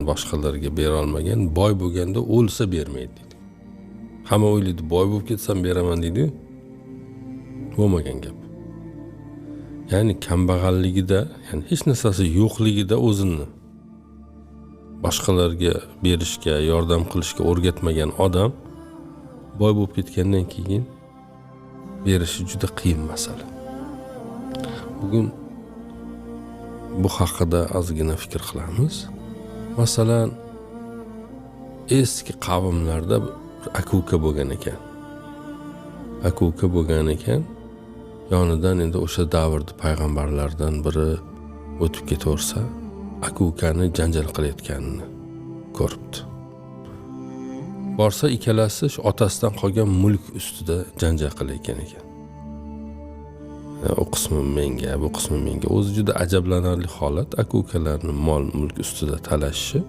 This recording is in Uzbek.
boshqalarga berolmagan, boy bo'lganda o'lsa bermaydi deydi. Hamma o'ylaydi, boy bo'lib ketsam beraman deydi. Bo'lmagan gap. Ya'ni kambag'alligida, ya'ni hech narsasi yo'qligida o'zini boshqalarga berishga, yordam qilishga o'rgatmagan odam boy bo'lib ketgandan keyin berishi juda qiyin masala. Bugun bu haqida ozgina fikr qilamiz. Masalan, eski qavmlarda bir aka-uka bo'lgan ekan. Aka-uka bo'lgan ekan. Yonidan endi o'sha davrda payg'ambarlardan biri o'tib ketaversa, aka-ukani janjal qilayotganini ko'ribdi. Borsa, ikkalasi shu otasidan qolgan mulk ustida janjal qilayotgan ekan. U qismi menga, bu qismi menga. O'zi juda ajablanarli holat, aka-ukalarni mol mulk ustida talashishi.